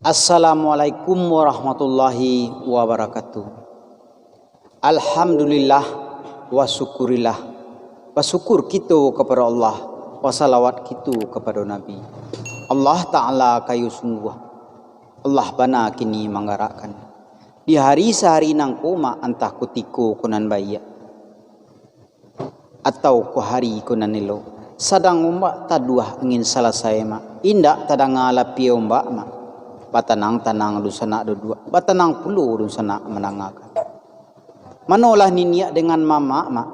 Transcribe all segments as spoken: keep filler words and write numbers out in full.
Assalamualaikum warahmatullahi wabarakatuh. Alhamdulillah, wa syukurillah. Basyukur kito kapado Allah, basalawat kito kapado Nabi. Allah Ta'ala kayo sungguah, Allah bana kini manggarakkan. Di hari sahari nangko, Mak, antah kutiko ko nan baiak, atau ko hari ko nan elok. Sadang ombak taduah angin salasai, Mak. Indak tadanga lapia ombak, Mak. Batanang-tanang dunsanak duduak, batanang pulo dunsanak mandangakan. Manolah niniak dengan mamak, Mak,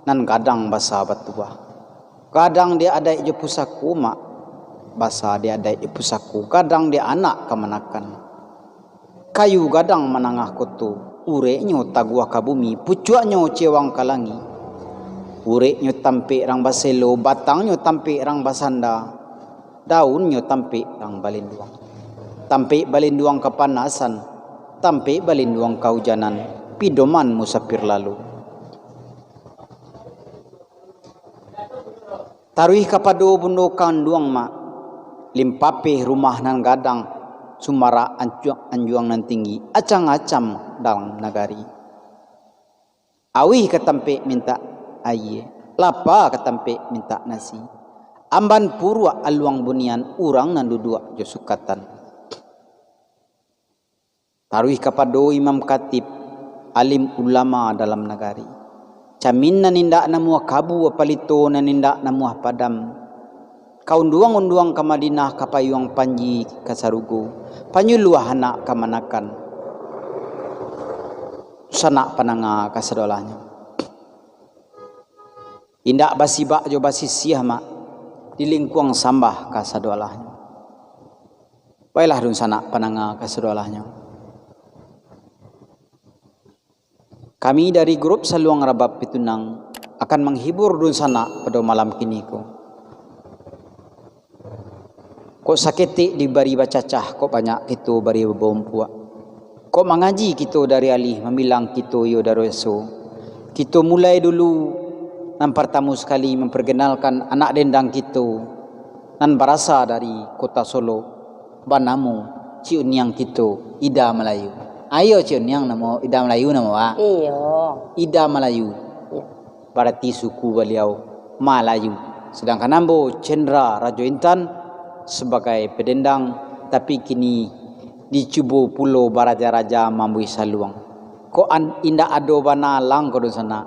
nan gadang basa batuah. Gadang di adaik jo pusako, Mak. Basa di adaik jo pusako, gadang di anak kamanakan. Kayu gadang manangah koto, ureknyo taguah ka bumi, pucuaknyo cewang ka langik. Ureknyo tampek rang baselo, batangnyo tampek rang basanda, daunnyo tampek rang balinduang. Tampek balinduang kapanasan, tampek balinduang kaujanan, pidoman musafir lalu. Taruih kapado bundo kanduang, Mak, limpapeh rumah nan gadang, sumarak ancuang-, anjuang nan tinggi, acam-acam dalam nagari. Auih ka tampek mintak ayie, lapa ka tampek mintak nasi. Amban puruak aluang bunian, urang nan duduak jo sukatan. Taruih kapado imam katib, alim ulama dalam nagari. Camin nan indak namuah kabu, palito nan indak namuah padam. Ka unduang-unduang ka Madinah, ka payuang panji ka sarugo, panyuluah anak kamanakan. Sanak pandanga kasadolahnyo. Indak basibak jo basisiah, Mak, di lingkuang sambah kasadolahnyo. Baiklah dunsanak pandanga kasadolahnyo. Kami dari grup Saluang Rabab Pitunang akan manghibur dunsanak pado malam kini ko. Kok saketek dibari bacacah, kok banyak kito bari babompuak. Kok mangaji kito dari alih, mambilang kito iyo dari raso. Kito mulai dulu, nan partamo sakali mamparkenalkan anak dendang kito, nan barasa dari Kota Solok, banamo Cik Uniang kito, Ida Malayu. Ayo, Cik Uniang, namo Ida Malayu namo, Wak? Iyo. Ida Malayu. Iyo. Barati suku baliau Malayu. Sadangkan ambo Cendra Rajo Intan sabagai padendang, tapi kini dicubo pulo baraja-raja mambuih saluang. Kok an-, indak ado bana alang ko dunsanak.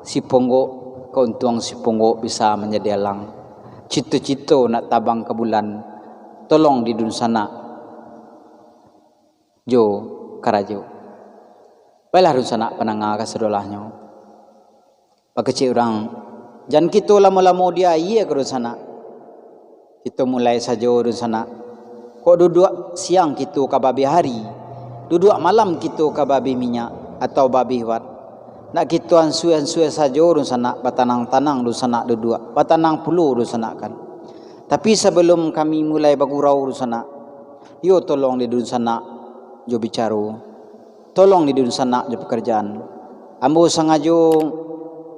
Siponggok, ka untuang siponggok bisa manjadi alang. Cito-cito nak tabang ka bulan, tolong di dunsanak jo karajo. Baiklah dunsanak pandanga kasadolahnyo. Bakecek urang, jan kito lamo-lamo di ayie ko dunsanak. Kito mulai sajo dunsanak. Kok duduak siang kito ka babeh ari, duduak malam kito ka babeh minyak atau babeh wat. Nak kito ansua-ansua sajo dunsanak, batanang-tanang dunsanak duduak, batanang pulo dunsanak kan. Tapi sabalum kami mulai bagurau dunsanak, yo tolong di dunsanak jo bicaro. Tolong di dunsanak jo pakarajaan. Ambo sangajo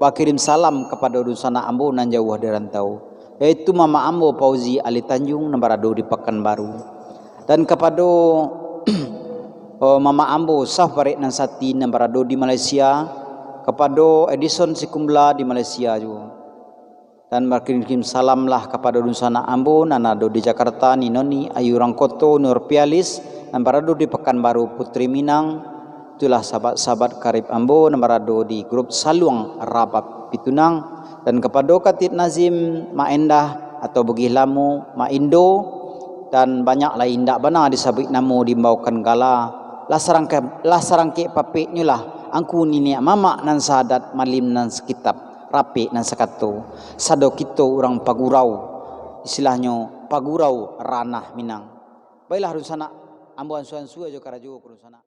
bakirim salam kapado dunsanak ambo nan jauah di rantau, yaitu mamak ambo Fauzi Ali Tanjung nan barado di Pakanbaru, dan kapado, eh, mamak ambo Saf Barek nan Sati nan barado di Malaysia, kapado Edison Sikumbla di Malaysia juo. Dan bakirim salamlah kapado dunsanak ambo nan ado di Jakarta, Ninoni, Ayu Rangkoto, Nurpialis, nan barado di Pakanbaru, Putri Minang. Itulah sahabat-sahabat karib ambo nan barado di grup Saluang Rabab Pitunang. Dan kapado Katit Nazim, Mak Endah, atau Bugih Lamo, Mak Indo, dan banyak lai indak bana disabuik namo, diimbaukan gala. Lah sarangka-, lah sarangkek papeknyo lah, angku niniak mamak nan saadat, malim nan sakitab, rapek nan sakato, sado kito urang pagurau, istilahnyo pagurau ranah Minang. Baiklah dunsanak, ambo ansua-ansua jo karajo ko dunsanak.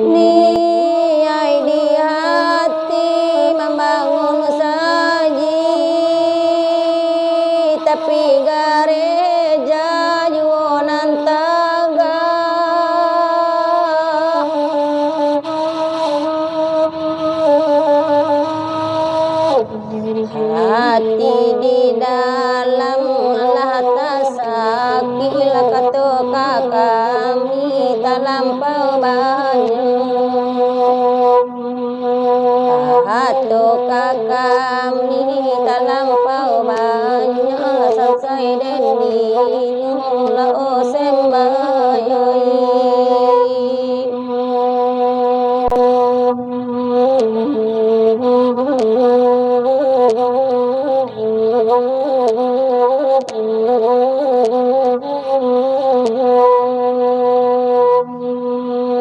Niai di hati mambangun saji, Ati di dalam lah tasakik, lah kato ka kami talampau banyak. Kato ka kami talampau banyak, sansai den inyo lah o sembayang.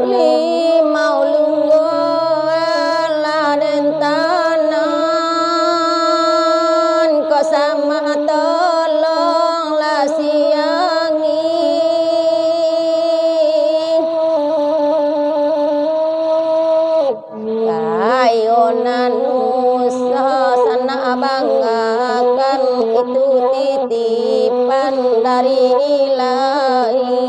Limau lungguang lah den tanan, kok samak tolong lah siangi. Kayo nan usah sanak banggakan, itu titipan dari Ilahi.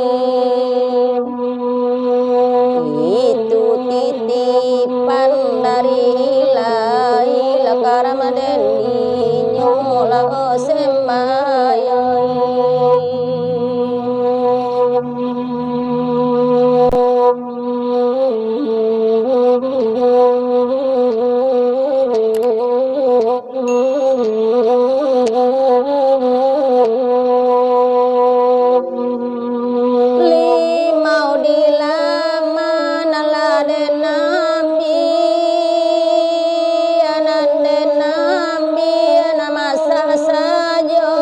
Itu titipan dari Ilahi, lah karam den inyo lah o sembayang. Limau di laman lah den ambiak, nan den ambiak nan masak sajo.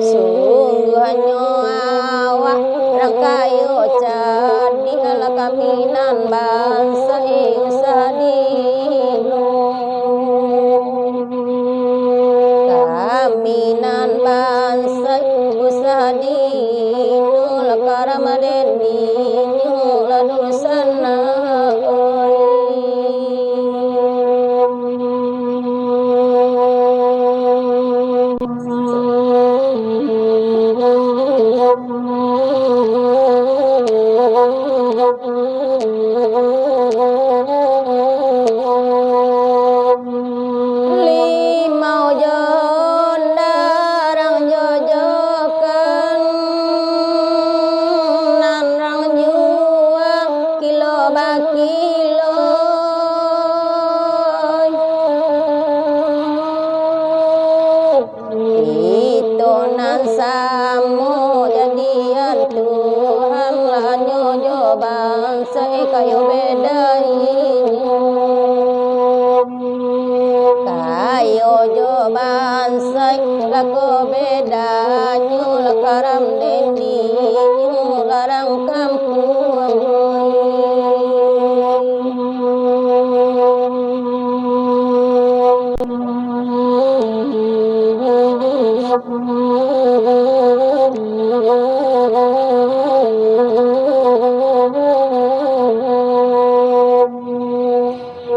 Sungguahnyo awak rang kayo cadiak, lah kami nan bansaik usah diinyo. Kami nan bansaik usah diinyo, lah karam den inyo lah dunsanak. Limau jo onda rang jojokan, nan rang jua kilo bakilo. Kito nan samo jadian Tuhan, lah nyo jo bansaik kayo bedanyo. Kayo jo bansaik lah ko bedanyo, lah karam den inyo lah rang kampuang.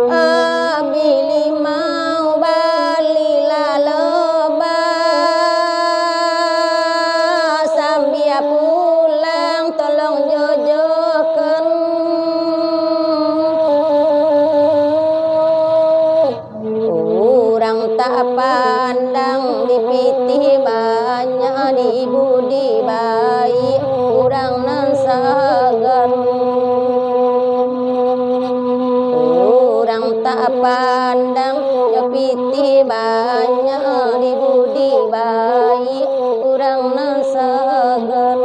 Abi limau bali lah loba, sambia pulang tolong jojokan. Urang tak pandang, di pitih banyak, di budi baiak urang nan sagan. Urang tak pandang, di pitih banyak, di budi baiak urang nan sagan.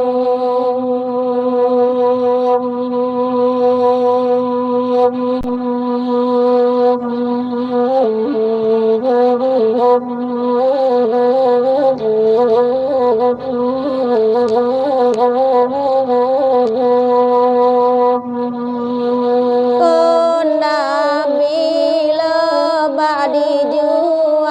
Konda bilo bak dijual.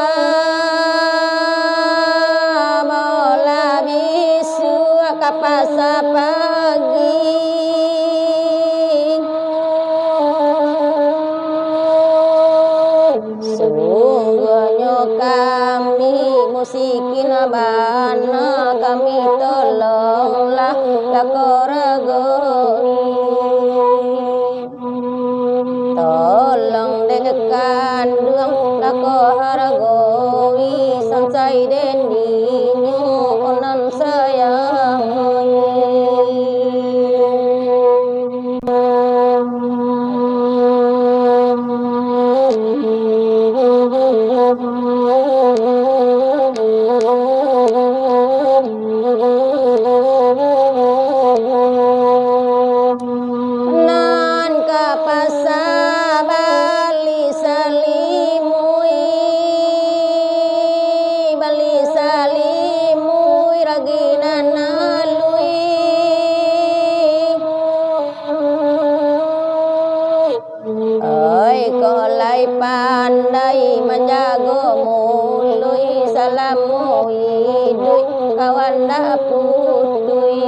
kawan ndak putuih.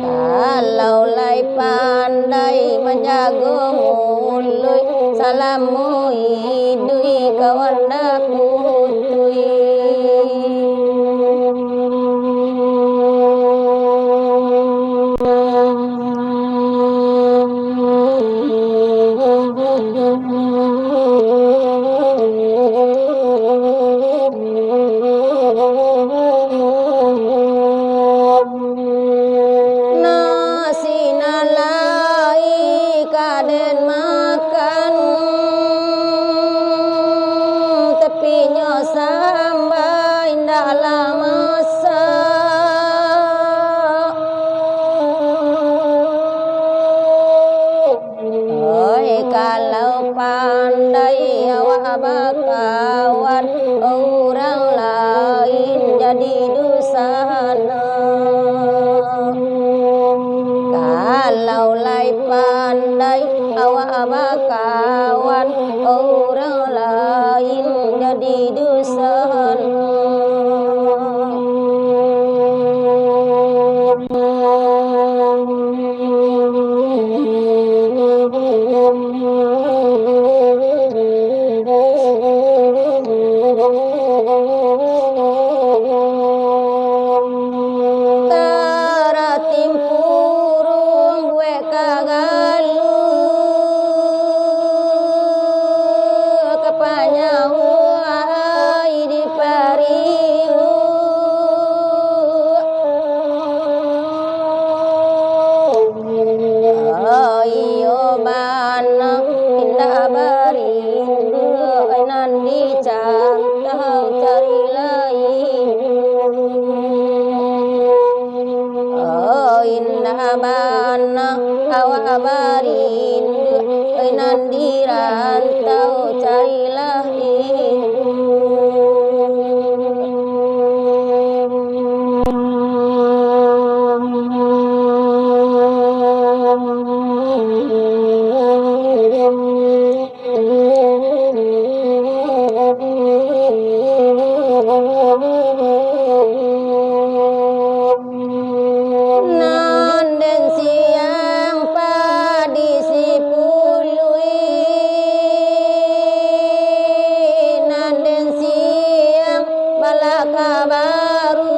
Kalau lai pandai manjago muluik, salamo iduik kawan ndak putuih. Nasi nan lai ka den makan, tapi nyo samba indak lah masak. Oi, kalau pandai awak bakawan, urang lain jadi dunsanak. Kalau lai pandai awak bakawan, urang lain jadi dunsanak. Taratimpurung buek ka galuh, ka panyauah ai di pariuak. Iyo bana, indak barindu, nan di rantau carilah indu. Oh, indak bana awak barindu, nan di rantau carilah indu. Nan den siang padi sipuluih, nan den siang balaka baru.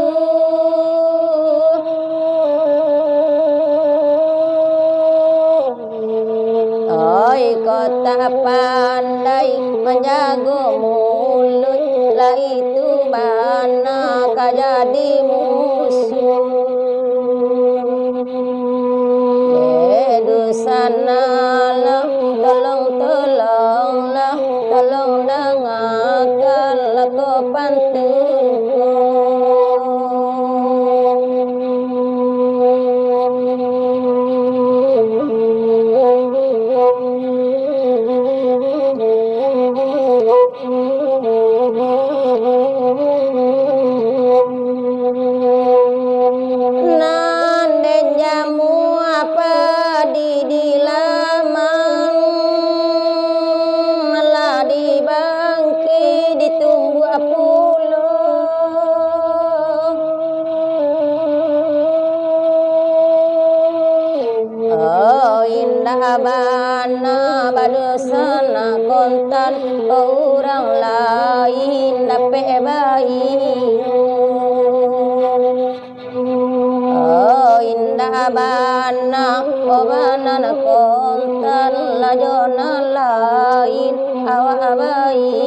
Oi, kok tak pandai manjago muluik, lah itu bana ka jadi musuah. Eh, dunsanak lah, tolong, tolonglah, tolong dangakanlah ko pantun ko. Nan den jamu padi di laman, lah dibangkik ditumbuak pulo. Oh, indak bana badoso nak kontan, urang lain dapek baiyo. Oh, indak bana, oh, bana nak kontan, lah jo nan lain awak baiyo.